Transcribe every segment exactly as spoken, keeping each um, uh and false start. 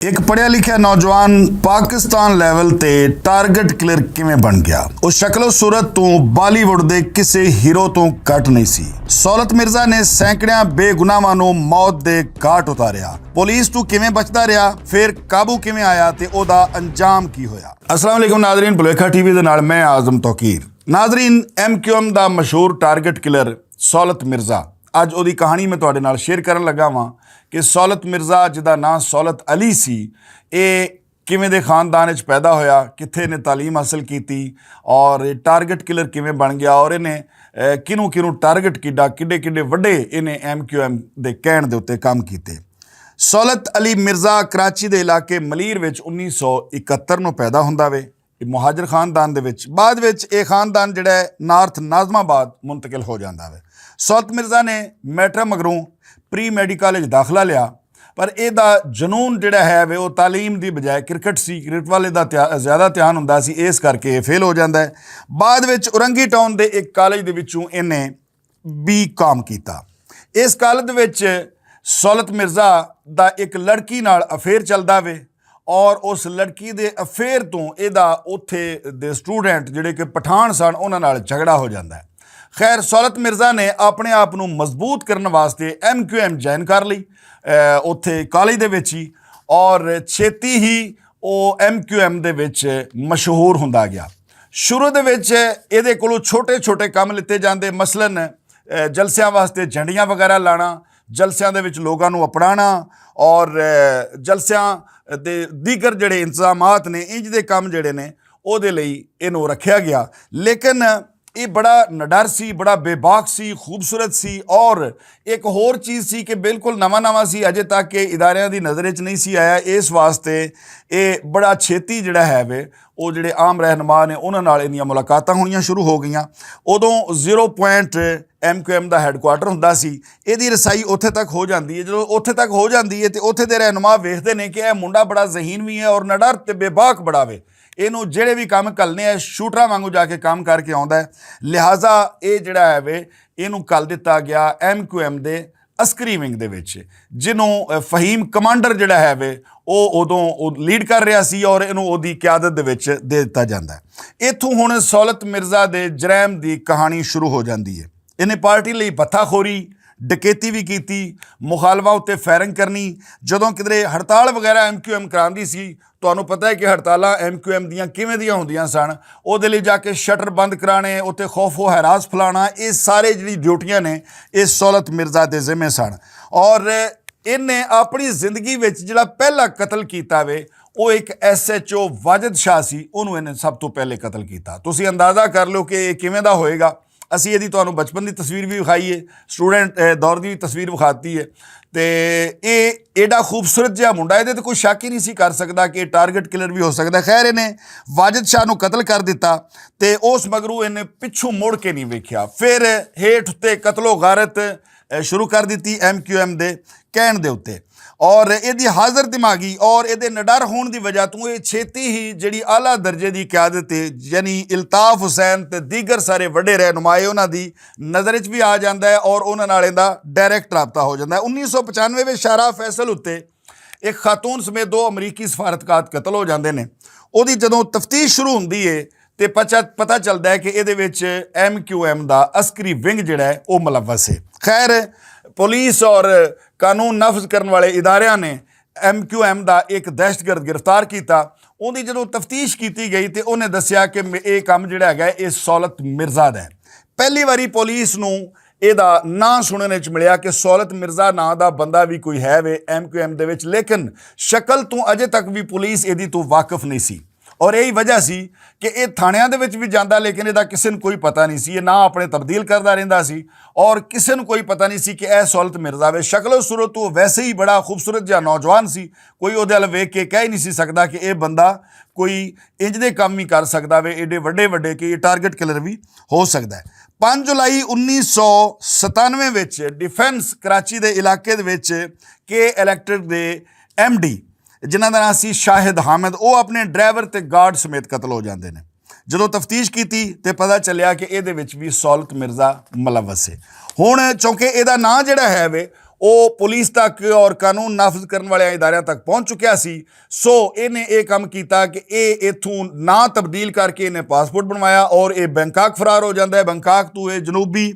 ایک پڑھیا لکھیا نوجوان پاکستان لیول تے ٹارگٹ کلر کیویں بن گیا؟ اس شکل و صورت تو بالی ووڈ دے کسے ہیرو تو گھٹ نہیں سی۔ سولت مرزا نے سینکڑیاں بے گناہاں نوں موت دے گھاٹ اتاریا۔ پولیس تو کیویں بچدا رہیا، پھر قابو کیویں آیا تے او دا انجام کی ہویا؟ السلام علیکم ناظرین، بلویکھا ٹی وی دے نال میں اعظم توقیر۔ ناظرین، ایم کیو ایم دا مشہور ٹارگٹ کلر سولت مرزا، اج اودی کہانی میں تہاڈے نال شیئر کرن لگا واں کہ سولت مرزا، جدا ناں سولت علی سی، اے کیویں دے خاندان وچ پیدا ہویا، کتھے نے تعلیم حاصل کیتی اور اے ٹارگٹ کلر کیویں بن گیا اور انہیں، اے، کینوں کینوں ٹارگٹ کیڈا، کڈے کڈے وڈے انہیں ایم کیو ایم دے کہن دے اتے کام کیتے۔ سولت علی مرزا کراچی دے علاقے ملیر وچ انیس سو اکہتر نوں پیدا ہوندا وے۔ مہاجر خاندان دے وچ، بعد وچ اے خاندان جڑا ہے نارتھ ناظم آباد منتقل ہو جاندا ہے۔ سولت مرزا نے میٹرا مگروں پری میڈیکل وچ داخلہ لیا، پر اے دا جنون جڑا ہے وے او تعلیم دی بجائے کرکٹ سی، کرکٹ والے دا تیا-، زیادہ دھیان ہوندا سی، اس کر کے اے فیل ہو جاندا ہے۔ بعد وچ اورنگی ٹاؤن دے ایک کالج دے وچوں اینے بی کام کیتا۔ اس کالج دے وچ سولت مرزا دا ایک لڑکی نال افیئر چلدا وے، اور اس لڑکی دے افیئر توں ایہدا اوتھے دے سٹوڈنٹ جڑے کہ پٹھان سن، انہاں نال جھگڑا ہو جاندا ہے۔ خیر، سولت مرزا نے اپنے آپ نوں مضبوط کرن واسطے ایم کیو ایم جوائن کر لئی، اے، اوتھے کالج دے وچ ہی، اور چھیتی ہی او ایم کیو ایم دے وچ مشہور ہوندا گیا۔ شروع دے وچ ایہدے کولوں چھوٹے چھوٹے کم لتے جاندے، مثلاً، اے، جلسیاں واسطے جھنڈیاں وغیرہ لانا، جلسیاں دے وچ لوگاں نوں اپنانا، اور، اے، جلسیاں دے دیگر جڑے انتظامات نے، انج دے کم جڑے نے، او دے لئی اینوں رکھیا گیا۔ لیکن اے بڑا نڈر سی، بڑا بے باک سی، خوبصورت سی، اور ایک ہور چیز سی کہ بالکل نواں نواں سی، اجے تک کہ اداریاں دی نظر وچ نہیں سی آیا۔ اس واسطے اے بڑا چھیتی جڑا ہے وے، او جڑے عام رہنما نے، انہاں نال انہیاں ملاقاتاں ہونیاں شروع ہو گئیاں۔ اودوں zero point M Q M دا ہیڈ کوارٹر ہوندا سی۔ ایہدی رسائی اوتھے تک ہو جاندی ہے۔ جدوں اوتھے تک ہو جاندی ہے تے اوتھے دے رہنما ویکھدے نے کہ اے منڈا بڑا ذہین وی ہے اور نڈر تے بے باک بڑا وے، اینوں جڑے وی کم گھلنے آ شوٹراں وانگوں جا کے کم کر کے آوندا ہے۔ لہذا اے جڑا ہے وے، اینوں گھل دتا گیا ایم کیو ایم دے عسکری ونگ دے وچ، جنوں، اے، فہیم کمانڈر جڑا ہے وے، او اودوں او لیڈ کر رہیا سی اور اینوں اودی قیادت دے وچ دے دتا جاندا ہے۔ ایتھوں ہن سولت مرزا دے جرائم دی کہانی شروع ہو جاندی ہے۔ انہیں پارٹی لئی بھتہ خوری، ڈکیتی وی کیتی، مخالفاں اتے فائرنگ کرنی۔ جدوں کدرے ہڑتال وغیرہ ایم کیو ایم کراندی سی، تہانوں پتہ ہے کہ ہڑتالاں ایم کیو ایم دیاں کیویں دیاں ہوندیاں سن۔ او دے لئی جا کے شٹر بند کرانے اتے خوف و ہراس پھلانا، اے سارے جڑی ڈیوٹیاں نے، اے سولت مرزا دے ذمے سن۔ اور انہیں اپنی زندگی وچ جڑا پہلا قتل کیتا وے، او ایک ایس ایچ او واجد شاہ سی، انہوں انہیں سب تو پہلے قتل کیتا۔ تسی اندازہ کر لو کہ اے کیویں دا ہوئے گا۔ اسی ایہدی تہانوں بچپن دی تصویر وی وکھائی ہے، سٹوڈنٹ، اے، دور دی تصویر وکھاتی ہے۔ تے اے ایڈا خوبصورت جہا منڈا، ایہدے تے کوئی شک ہی نہیں سی کر سکدا کہ اے ٹارگٹ کلر وی ہو سکدا ہے۔ خیر، انہیں واجد شاہ نوں قتل کر دتا تے اس مگروں انہیں پچھوں مڑ کے نہیں ویکھیا۔ پھر ہیٹھ تے قتل و غارت، اے، شروع کر دتی ایم کیو ایم دے کہن دے اتے۔ اور ایہدی حاضر دماغی اور ایہدے نڈر ہون دی وجہ توں اے چھیتی ہی جڑی اعلیٰ درجے دی قیادت ہے، یعنی الطاف حسین تے دیگر سارے وڈے رہنمائے، انہاں دی نظر وچ بھی آ جاندا ہے اور انہاں نال ایندا ڈائریکٹ رابطہ ہو جاندا ہے۔ انیس سو پچانوے وچ شاہراہ فیصل اتے ایک خاتون سمیت دو امریکی سفارتکار قتل ہو جاندے نے۔ اوہدی جدوں تفتیش شروع ہوندی ہے، تے پچا-، پتہ چلدا ہے کہ ایہدے وچ ایم کیو ایم دا عسکری ونگ جڑا ہے، او ملوث ہے۔ خیر، پولیس اور قانون نافذ کرن والے اداریاں نے ایم کیو ایم دا ایک دہشت گرد گرفتار کیتا۔ اوہدی جدوں تفتیش کیتی گئی تے انہیں دسیا کہ م-، اے کم جڑا ہے، اے سولت مرزا دا ہے۔ پہلی واری پولیس نوں ایہدا ناں سننے وچ ملیا کہ سولت مرزا ناں دا بندہ وی کوئی ہے وے ایم کیو ایم دے وچ، لیکن شکل توں اجے تک وی پولیس ایہدی توں واقف نہیں سی۔ اور یہی وجہ سی کہ اے تھانیاں دے وچ وی جاندا، لیکن اے دا کسے نوں کوئی پتہ نہیں سی، اے ناں اپنے تبدیل کردا رہندا سی۔ اور کسے نوں کوئی پتہ نہیں سی کہ اے سولت مرزا وے۔ شکل و صورت تو ویسے ہی بڑا خوبصورت جہا نوجوان سی، کوئی اوہدے ال ویکھ کے کہہ ہی نہیں سی سکدا کہ اے بندہ کوئی انج دے کم وی کر سکدا وے، ایڈے وڈے وڈے کہ اے ٹارگٹ کلر وی ہو سکدا ہے۔ پنج جولائی انیس سو ستانوے وچ ڈیفنس کراچی دے علاقے دے وچ کے الیکٹرک دے ایم ڈی، جنہاں دا ناں سی شاہد حامد، او اپنے ڈرائیور تے گارڈ سمیت قتل ہو جاندے نے۔ جدوں تفتیش کیتی تے پتہ چلیا کہ اے دے وچ وی سولت مرزا ملوث ہے۔ ہن چونکہ اے دا ناں جڑا ہے وے، او پولیس تک اور قانون نافذ کرن والے اداریاں تک پہنچ چکیا سی۔ سو انہیں اے کم کیتا کہ اے ایتھوں نہ تبدیل کر کے انہیں پاسپورٹ بنوایا اور اے بینکاک فرار ہو جاندا ہے۔ بینکاک تو اے جنوبی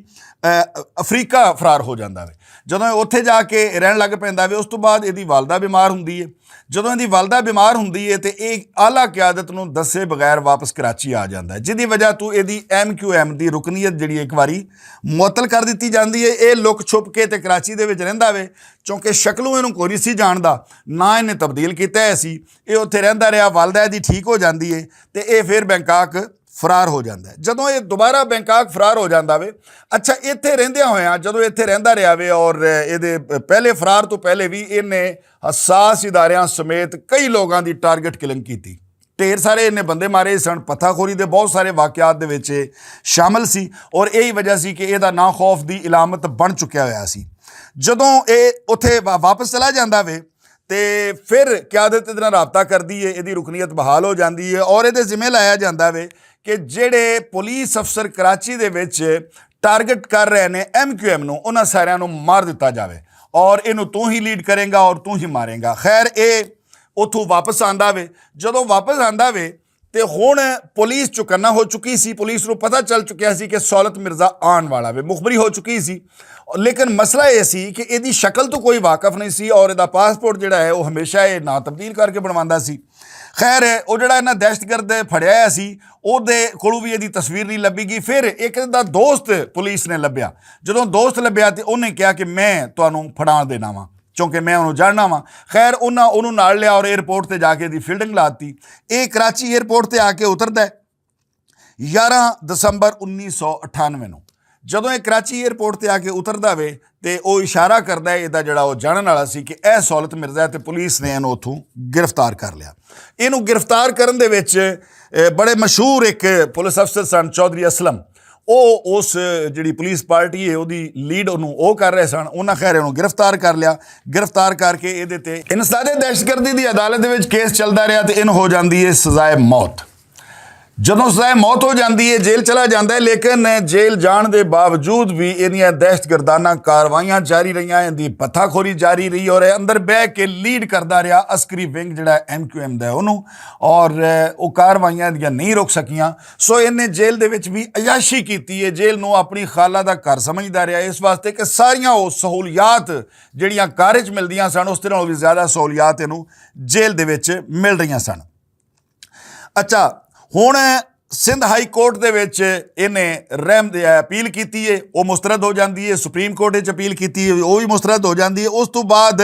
افریقہ فرار ہو جاندا ہے۔ جدوں اے اتھے جا کے رہن لگ پیندا ہے، اس تو بعد ایہدی والدہ بیمار ہوندی ہے۔ جدوں ایہدی والدہ بیمار ہوندی ہے تے اے اعلیٰ قیادت نوں دسے بغیر واپس کراچی آ جاندا ہے، جس دی وجہ تو ایہدی ایم کیو ایم دی رکنیت جڑی ایک واری معطل کر دتی جاندی ہے۔ اے لک چھپ کے تے کراچی دے وچ رہندا وے، چونکہ شکلوں اینوں کوئی نہیں سی جاندا، نہ اینے تبدیل کیتا ہے سی۔ اے اتھے رہندا رہیا، والدہ ایہدی ٹھیک ہو جاندی ہے تے اے فیر بینکاک فرار ہو جاندا ہے۔ جدوں اے دوبارہ بینکاک فرار ہو جاندا وے، اچھا، ایتھے رہندیاں ہویاں جدوں ایتھے رہندا رہیا وے اور ایہدے پہلے فرار تو پہلے وی اینے حساس اداریاں سمیت کئی لوگاں دی ٹارگٹ کلنگ کیتی۔ ڈھیر سارے اینے بندے مارے سن، پتھا خوری دے بہت سارے واقعات دے وچ شامل سی اور ایہی وجہ سی کہ ایہدا ناں خوف دی علامت بن چکیا ہویا سی۔ جدوں اے اتھے وا- واپس چلا جاندا وے تے فیر قیادت ایہدے نال رابطہ کردی ہے، ایہدی رکنیت بحال ہو جاندی ہے اور ایہدے ذمہ لایا جاندا وے کہ جڑے پولیس افسر کراچی دے وچ ٹارگٹ کر رہے نے ایم کیو ایم نوں، انہاں ساریاں نوں مار دتا جاوے اور اینوں تو ہی لیڈ کریں گا اور تو ہی ماریں گا۔ خیر، اے اتھوں واپس آندا وے۔ جدوں واپس آندا وے تے ہن پولیس چکنا ہو چکی سی، پولیس نوں پتہ چل چکیا سی کہ سہولت مرزا آن والا وے، مخبری ہو چکی سی۔ لیکن مسئلہ اے سی کہ ایہدی شکل تو کوئی واقف نہیں سی اور ایہدا پاسپورٹ جڑا ہے وہ ہمیشہ اے نا تبدیل کر کے بنواندا سی۔ خیر، او جڑا انہاں دہشت گرد پھڑیا ہویا سی، او دے کولوں وی ایہدی تصویر نہیں لبھی گئی۔ فیر ایک دا دوست پولیس نے لبھیا۔ جدوں دوست لبھیا تے انہیں کہا کہ میں تانوں پھڑا دینا واں، کیونکہ میں انہوں جاننا واں۔ خیر، انہاں انہوں نال لیا اور ایئرپورٹ تے جا کے ایہدی فیلڈنگ لاتی۔ اے کراچی ایئرپورٹ تے آ کے اتردا ہے۔ یارہ دسمبر انیس سو اٹھانوے نوں جدوں اے کراچی ایئرپورٹ تے آ کے اتردا وے تے او اشارہ کردا ہے، ایہدا جڑا او جانن والا سی کہ اے سہولت مرزا ہے، تے پولیس نے اینوں اتھوں گرفتار کر لیا۔ اینوں گرفتار کرن دے وچ، اے، بڑے مشہور ایک پولیس افسر سن، چوہدری اسلم۔ او اس جڑی پولیس پارٹی ہے، اوہدی لیڈ انہوں او کر رہے سن۔ انہاں خیر اینوں گرفتار کر لیا۔ گرفتار کر کے ایہدے تے انسداد دہشت گردی دی عدالت دے وچ کیس چلدا رہیا تے اینوں ہو جاندی ہے سزائے موت۔ جدوں سزائے موت ہو جاندی ہے، جیل چلا جاندا ہے، لیکن جیل جان دے باوجود بھی ایہدیاں دہشت گردانہ کاروائیاں جاری رہیاں، ایہدی پتھا خوری جاری رہی اور اندر بہ کے لیڈ کردا رہیا عسکری ونگ جڑا ایم کیو ایم دا ہے انہوں، اور او کاروائیاں ایہدیاں نہیں رک سکیاں۔ سو ایہنے جیل دے وچ بھی عیاشی کیتی ہے، جیل نوں اپنی خالہ دا گھر سمجھدا رہیا، اس واسطے کہ ساریاں او سہولیات جڑیاں کار وچ ملدیاں سن، اس طرح او بھی زیادہ سہولیات اینوں جیل دے وچ مل رہیاں سن۔ اچھا، ہن سندھ ہائی کورٹ دے وچ انہیں رحم دی اپیل کیتی ہے، وہ مسترد ہو جاندی ہے۔ سپریم کورٹ وچ اپیل کیتی ہے، وہ بھی مسترد ہو جاندی ہے۔ اس تو بعد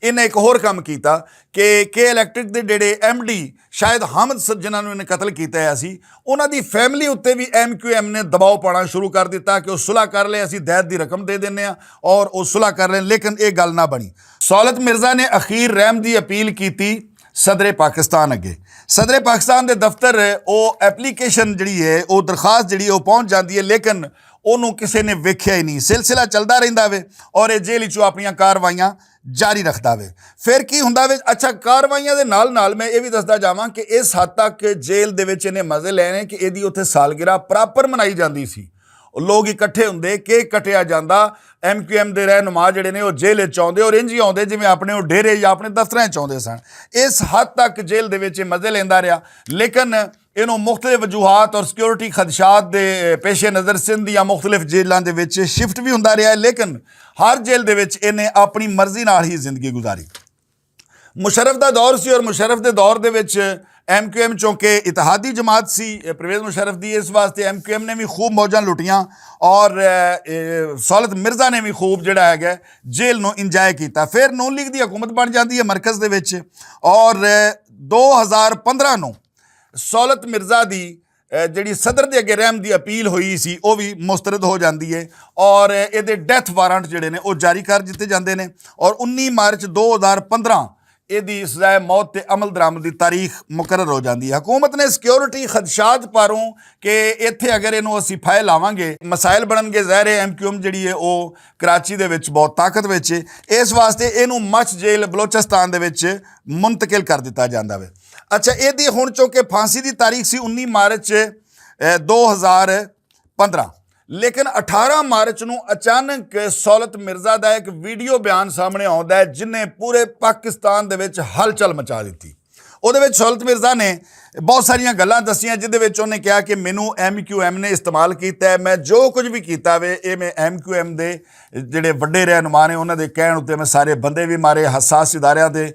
انہیں ایک ہور کم کیتا کہ کے الیکٹرک دے جڑے ایم ڈی شاید حامد سجنا نوں انہیں قتل کیتا ہے سی، انہاں دی فیملی اُتے بھی ایم کیو ایم نے دباؤ پانا شروع کر دیتا کہ وہ صلح کر لے، اسی دہت دی رقم دے دینے ہاں اور وہ صلح کر لے، لیکن یہ گل نہ بنی۔ سہولت مرزا نے اخیر رحم دی اپیل کیتی صدر پاکستان اگے۔ صدر پاکستان دے دفتر او ایپلیکیشن جڑی ہے، او درخواست جڑی ہے، او پہنچ جاندی ہے، لیکن اونوں کسے نے ویکھیا ہی نہیں۔ سلسلہ چلدا رہندا وے اور اے جیل وچوں اپنیاں کاروائیاں جاری رکھدا وے۔ پھر کی ہوندا وے؟ اچھا، کاروائیاں دے نال نال میں اے وی دسدا جاواں کہ اس حد تک جیل دے وچ انہیں مزے لینے کہ ایدی اوتھے سالگرہ پراپر منائی جاندی سی۔ لوگ اکٹھے ہوندے، کیک کٹیا جاندا، ایم کیو ایم دے رہنما جڑے نے، او جیل وچ آوندے اور انج ہی آوندے جویں اپنے او ڈیرے یا اپنے دفتراں وچ آوندے سن۔ اس حد تک جیل دے وچ اے مزے لیندا رہیا، لیکن اینوں مختلف وجوہات اور سیکیورٹی خدشات دے پیش نظر سندھ دیاں مختلف جیلاں دے وچ شفٹ وی ہوندا رہیا ہے، لیکن ہر جیل دے وچ اینے اپنی مرضی نال ہی زندگی گزاری۔ مشرف دا دور سی اور مشرف دے دور دے وچ ایم کیو ایم چونکہ اتحادی جماعت سی، اے پرویز مشرف دی، اس واسطے ایم کیو ایم نے بھی خوب موجاں لٹیاں اور، اے، اے، سہولت مرزا نے بھی خوب جڑا ہے گا جیل نو انجوائے کیتا۔ پھر نون لیگ دی حکومت بن جاندی ہے مرکز دے وچ اور، اے، دو ہزار پندرہ نو سہولت مرزا دی، اے، جڑی صدر دے اگے رحم دی اپیل ہوئی سی، او بھی مسترد ہو جاندی ہے اور اے دے ڈیتھ وارنٹ جڑے نے او جاری کر دتے جاندے نے اور انی مارچ دو ہزار پندرہ اے دی سزائے موت تے عمل درآمد دی تاریخ مقرر ہو جاندی ہے۔ حکومت نے سیکیورٹی خدشات پاروں کہ ایتھے اگر اینوں اسی پھائے لاواں گے، مسائل بنن گے۔ ظاہر ہے ایم کیو ایم جڑی ہے او کراچی دے وچ بہت طاقت وچ ہے، اس واسطے اینوں مچ جیل بلوچستان دے وچ منتقل کر دتا جاندا وے۔ اچھا، اے دی ہن چونکہ پھانسی دی تاریخ سی انی مارچ، اے، دو ہزار پندرہ، لیکن اٹھارہ مارچ نوں اچانک سولت مرزا دا ایک ویڈیو بیان سامنے آؤندا ہے، جنہیں پورے پاکستان دے وچ ہلچل مچا دتی۔ اوہدے وچ سولت مرزا نے بہت ساریاں گلاں دسیاں، جس دے وچ انہیں کہا کہ مینوں ایم کیو ایم نے استعمال کیتا ہے، میں جو کچھ بھی کیتا وے، اے میں ایم کیو ایم دے جڑے وڈے رہنما نے، انہاں دے کہن اُتے میں سارے بندے بھی مارے، حساس اداریاں دے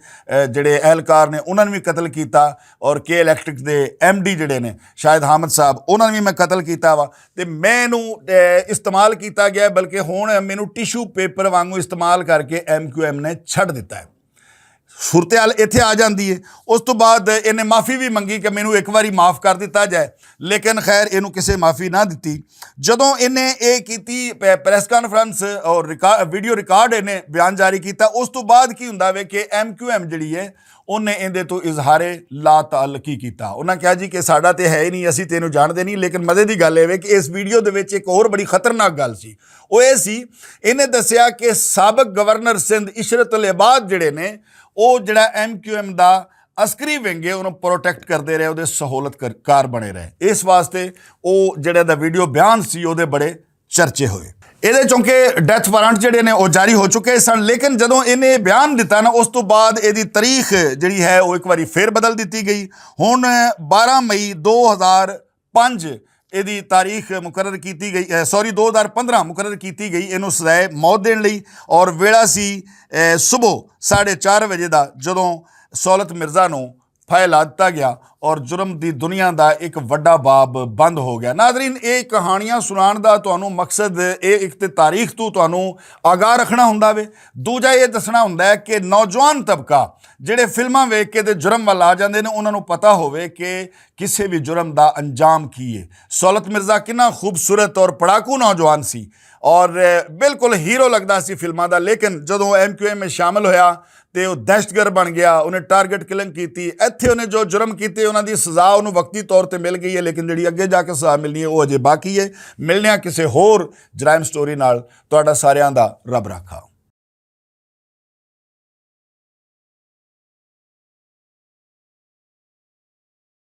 جڑے اہلکار نے، انہاں نے بھی قتل کیتا، اور کے الیکٹرک دے ایم ڈی جڑے نے شاہد حامد صاحب، انہاں نے بھی میں قتل کیتا وا۔ تے میں اینوں استعمال کیتا گیا، بلکہ ہن مینوں ٹشو پیپر وانگوں استعمال کر کے ایم کیو ایم نے چھڈ دتا ہے۔ صورتحال ایتھے آ جاندی ہے۔ اس توں بعد انہیں معافی بھی منگی کہ مینوں ایک واری معاف کر دتا جائے، لیکن خیر، اینوں کسے معافی نہ دتی۔ جدوں انہیں اے کیتی، پریس کانفرنس اور ویڈیو ریکارڈ انہیں بیان جاری کیتا، اس توں بعد کی ہوندا وے کہ ایم کیو ایم جڑی ہے، انہیں ایندے توں اظہار لا تعلقی کیتا۔ انہاں کہا جی کہ ساڈا تے ہے ہی نہیں، اسی تینوں جانتے نہیں۔ لیکن مزے دی گل اے وے کہ اس ویڈیو دے وچ ایک اور بڑی خطرناک گل سی۔ او اے سی، انہیں دسیا کہ سابق گورنر سندھ عشرت العباد جڑے نے، او جڑا ایم کیو ایم دا عسکری ونگ ہے، انہوں پروٹیکٹ کردے رہے، اودے سہولت کار بنے رہے۔ اس واسطے او جڑے دا ویڈیو بیان سی، اودے بڑے چرچے ہوئے۔ ایہدے چونکہ ڈیتھ وارنٹ جڑے نے او جاری ہو چکے سن، لیکن جدوں انہیں بیان دتا نا، اس توں بعد ایہدی تاریخ جڑی ہے او ایک واری فیر بدل دتی گئی۔ ہن بارہ مئی دو ہزار پنج ایہدی تاریخ مقرر کیتی گئی، سوری، دو ہزار پندرہ مقرر کیتی گئی اینوں سزائے موت دین لئی۔ اور ویڑا سی صبح ساڑھے چار وجے دا، جدوں سولت مرزا نوں پھائے لا دتا گیا اور جرم دی دنیا دا ایک وڈا باب بند ہو گیا۔ ناظرین، اے کہانیاں سنان دا تہانوں مقصد اے، ایک تے تاریخ توں تہانوں آگاہ رکھنا ہوندا وے، دوجا اے دسنا ہوندا ہے کہ نوجوان طبقہ جڑے فلماں ویکھ کے تے جرم ول آ جاندے نے، انہاں نوں پتہ ہووے کہ کسے وی جرم دا انجام کی ہے۔ سولت مرزا کنا خوبصورت اور پڑاکو نوجوان سی، اور بالکل ہیرو لگدا سی فلماں دا، لیکن جدوں ایم کیو ایم میں شامل ہویا تے او دہشت گرد بن گیا، انہیں ٹارگٹ کلنگ کیتی۔ ایتھے انہیں جو جرم کیتے، انہاں دی سزا انہوں وقتی طور تے مل گئی ہے، لیکن جڑی اگے جا کے سزا ملنی ہے، او اجے باقی ہے۔ ملنے آں کسے ہور جرائم سٹوری نال۔ تہاڈا ساریاں دا رب رکھا۔